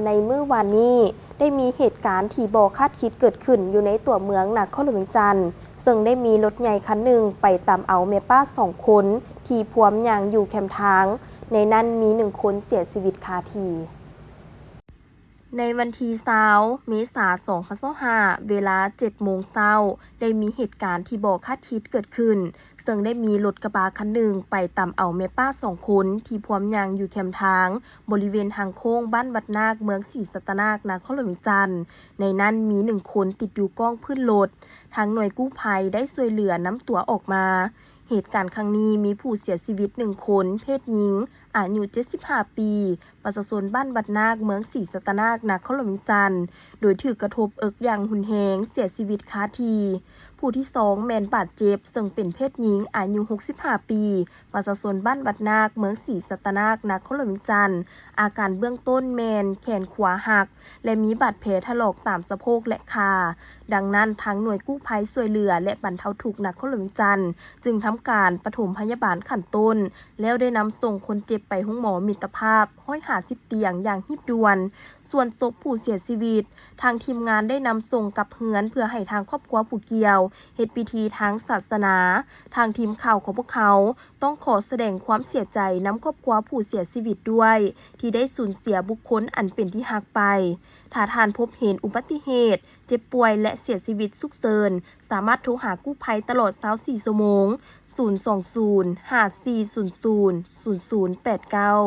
ໃນມື້ວານນີ້ ໄດ້ມີເຫດການທີ່ບໍ່ຄາດຄິດເກີດຂຶ້ນຢູ່ໃນຕົວເມືອງນະຄອນຫຼວງວຽງຈັນ ເຊິ່ງໄດ້ມີລົດໃຫຍ່ຄັນໜຶ່ງໄປຕຳເອົາແມ່ປ້າສອງຄົນ ທີ່ພວມຍ່າງຢູ່ແຄມທາງ, ໃນນັ້ນມີໜຶ່ງຄົນເສຍຊີວິດຄາທີ່. ໃນວັນທີຊາວ ເມສາ ສອງພັນຊາວຫ້າ ເວລາເຈັດໂມງເຊົ້າ ໄດ້ມີເຫດການທີ່ບໍ່ຄາດຄິດເກີດຂຶ້ນ, ເຊິ່ງໄດ້ມີລົດກະບະຄັນໜຶ່ງໄປຕຳເອົາແມ່ປ້າສອງຄົນ ທີ່ພວມຍ່າງຢູ່ແຄມທາງ ບໍລິເວນທາງໂຄ້ງບ້ານວັດນາກ ເມືອງສີສັດຕະນາກ ນະຄອນຫຼວງວຽງຈັນ, ໃນນັ້ນມີໜຶ່ງຄົນຕິດຢູ່ກ້ອງພື້ນລົດ. ທາງໜ່ວຍກູ້ໄພໄດ້ຊ່ວຍເຫຼືອນຳຕົວອອກມາ. ເຫດການຄັ້ງນີ້ມີຜູ້ເສຍຊີວິດໜຶ່ງຄົນ ເພດຍິງ ອາຍຸເຈັດສິບຫ້າປີ, ປະຊາຊົນບ້ານວັດນາກ ເມືອງສີສັດຕະນາກ ນະຄອນຫຼວງວຽງຈັນ, ໂດຍຖືກກະທົບເອິກຢ່າງຮຸນແຮງ, ເສຍຊີວິດຄາທີ່. ຜູ້ທີສອງແມ່ນບາດເຈັບ ເຊິ່ງເປັນເພດຍິງ ອາຍຸຫົກສິບຫ້າປີ, ປະຊາຊົນບ້ານວັດນາກ ເມືອງສີສັດຕະນາກ ນະຄອນຫຼວງວຽງຈັນ, ອາການເບື້ອງຕົ້ນແມ່ນແຂນຂວາຫັກ ແລະ ມີບາດແຜຖະຫຼອກຕາມສະໂພກ ແລະ ຂາ. ດັ່ງນັ້ນ, ທາງໜ່ວຍກູ້ໄພຊ່ວຍເຫຼືອ ແລະ ບັນເທົາທຸກນະຄອນຫຼວງວຽງຈັນ ຈຶ່ງທຳການປະຖົມພະຍາບານຂັ້ນຕົ້ນ ແລ້ວໄດ້ນຳສົ່ງຄົນເຈັບໄປໂຮງໝໍມິດຕະພາບ ຮ້ອຍຫ້າສິບຕຽງຢ່າງຮີບດ່ວນ. ສ່ວນສົບຜູ້ເສຍຊີວິດ, ທາງທີມງານໄດ້ນຳສົ່ງກັບເຮືອນເພື່ອໃຫ້ທາງຄອບຄົວຜູ້ກ່ຽວເຮັດພິທີທາງສາສະໜາ. ທາງທີມຂ່າວຂອງພວກເຮົາຕ້ອງຂໍສະແດງຄວາມເສຍໃຈນຳຄອບຄົວຜູ້ເສຍຊີວິດດ້ວຍ ທີ່ໄດ້ສູນເສຍບຸກຄົນອັນເປັນທີ່ຮັກໄປ. ຖ້າທ່ານພົບເຫັນອຸບັດຕິເຫດ, ເຈັບປ່ວຍ ແລະ ເສຍຊີວິດສຸກເສີນ, ສາມາດໂທຫາກູ້ໄພຕະຫຼອດຊາວສີ່ຊົ່ວໂມງ, ສູນສອງສູນ ຫ້າສີ່ສູນສູນ ສູນສູນແປດເກົ້າ.